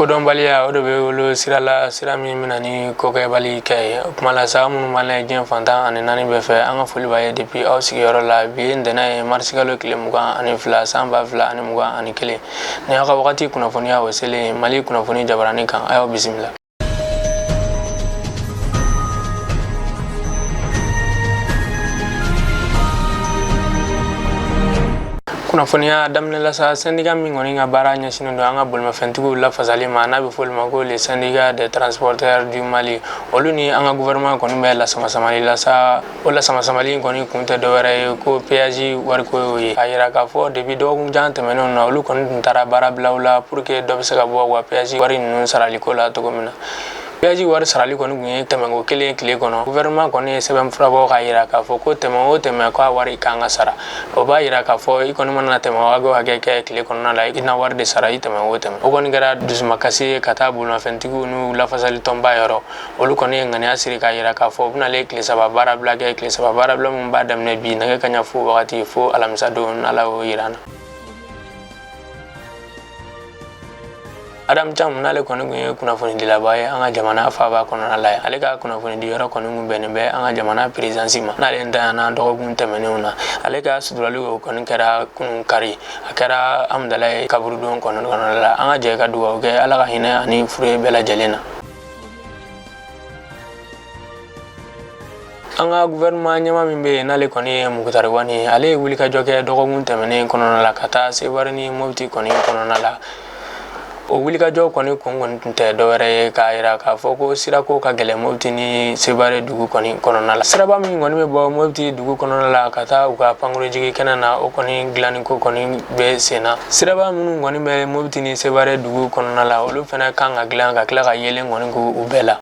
Kodɔnbaliya, o de bɛ wolo sira la, sira min bɛna ni kokɛbali kɛ ye. O kuma la sa, minnu b'an lajɛ diɲɛ fan 14 bɛɛ fɛ, an ka foli b'a ye depuis aw sigiyɔrɔ la. Bi ye ntɛnɛn ye, marisikalo tile 22, san 2021. Ni aw ka wagati kunnafoniya o selen Mali kunnafoni jabarani kan, a y'aw bisimila. Kunnafoniya daminɛ la sa, syndicat min kɔni ka baara ɲɛsinnen don an ka bolimafɛntigiw lafasali ma, n'a bɛ fɔ olu ma ko le syndicat des transporteurs du Mali, olu ni an ka gouvernement kɔni bɛ lasamasamali la sa. O lasamasamali in kɔni kun tɛ dɔwɛrɛ ye ko péage wariko y'o ye. A yira k'a fɔ depuis dɔgɔkun jan tɛmɛnenw na, olu kɔni tun taara baarabilaw la pour que dɔ bɛ se ka bɔ u ka péage wari ninnu saraliko la cogo min na. Péage wari sarali kɔni tun ye tɛmɛko kelen tile kɔnɔ. Gouvernement kɔni ye sɛbɛn fura bɔ k'a yira k'a fɔ ko tɛmɛ o tɛmɛ k'a wari kan ka sara. O b'a yira k'a fɔ i kɔni mana tɛmɛ hakɛ o hakɛ kɛ tile kɔnɔna la, i na wari de sara i tɛmɛ o tɛmɛ. O kɔni kɛra dusumakasi ye ka taa bolimafɛntigiw n'u lafasali tɔnba yɔrɔ. Olu kɔni ye ŋaniya siri k'a yira k'a fɔ u bɛna tile 3 baarabila kɛ, tile 3 baarabila min b'a daminɛ bi nɛgɛ kaɲa fu wagati fo alamisa don, n'Ala y'o yira an na. Adam Cham, n'ale kɔni tun ye kunnafonidilaba ye an ka jamana faaba kɔnɔna la ye, ale ka kunnafonidi yɔrɔ kɔni tun bɛnnen bɛ an ka jamana présidence ma. N'ale ntanyana dɔgɔkun tɛmɛnenw na, ale ka suturali o kɔni kɛra kunun kari, a kɛra Amudalayi kaburudon kɔnɔna la. An ka jɛ ka dugawu kɛ, Ala ka hinɛ ani furu bɛɛ lajɛlen na. An ka gouvernement ɲɛmaa min bɛ yen, n'ale kɔni ye Moctar Ouane ye, ale ye wulikajɔ kɛ dɔgɔkun tɛmɛnen kɔnɔna la ka taa Seware ni Mopti kɔni kɔnɔna la. O wulikajɔ kɔni kun kɔni tun tɛ dɔwɛrɛ ye k'a yira k'a fɔ ko sirako ka gɛlɛn Mopti ni Seware dugu kɔni kɔnɔna la. Siraba min kɔni bɛ bɔ Mopti dugu kɔnɔna la ka taa u ka pankurunjigi kɛnɛ na, o kɔni dilanniko kɔni bɛ sen na. Siraba minnu kɔni bɛ Mopti ni Seware dugu kɔnɔna la, olu fana kan ka dilan ka tila ka yeelen kɔni k'u bɛɛ la.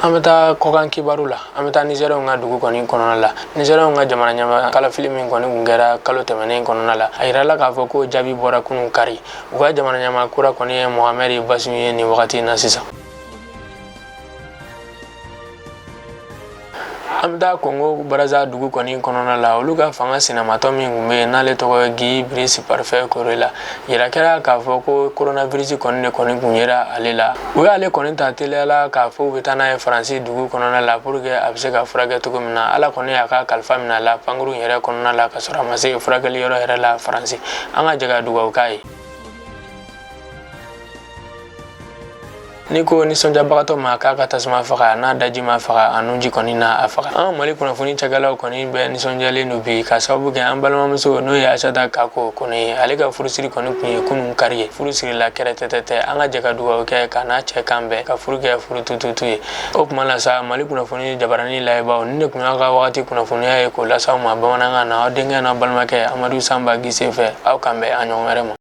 An bɛ taa kɔkan kibaru la. An bɛ taa Nizɛriw ka dugu kɔni kɔnɔna la. Nizɛriw ka jamana ɲɛmaa kalafili min kɔni tun kɛra kalo tɛmɛnen kɔnɔna la, a yirala k'a fɔ ko jaabi bɔra kunun kari. U ka jamana ɲɛmaa kura kɔni ye Mohamɛdi Bazoum ye nin wagati in na sisan. An bɛ taa Kongo Baraza dugu kɔni kɔnɔna la. Olu ka fanga sinamatɔ min tun bɛ yen, n'ale tɔgɔ ye Guy Brice Parfait Karera, yira kɛra k'a fɔ ko coronavirus kɔni de kɔni kun yera ale la. U y'ale kɔni ta teliya la k'a fɔ u bɛ taa n'a ye Faransi dugu kɔnɔna la pour que a bɛ se ka furakɛ cogo min na. Ala kɔni y'a ka kalifa minɛ a la pankurun yɛrɛ kɔnɔna la ka sɔrɔ a ma se furakɛli yɔrɔ yɛrɛ la Faransi. An ka jɛ ka dugawu k'a ye. N'i ko nisɔndiyabagatɔ ma k'a ka tasuma faga, n'a daji ma faga, a nunji kɔni na a faga. An ka Mali kunnafoni cakɛlaw kɔni bɛɛ nisɔndiyalen don bi ka sababu kɛ an balimamuso, n'o ye Asata Kako kɔni ye. Ale ka furusiri kɔni tun ye kunun kari ye. Furu sirila kɛrɛtɛtɛtɛ. An ka jɛ ka dugawu kɛ ka n'a cɛ kan bɛn, ka furu kɛ furu tututu ye. O tuma la sa, Mali kunnafoni jabarani layɛbaaw, nin de tun y'aw ka wagati kunnafoniya ye k'o lase aw ma bamanankan na, aw denkɛ n'aw balimakɛ Amadu Sanba Gise fɛ. Aw kan bɛn a ɲɔgɔn wɛrɛ ma.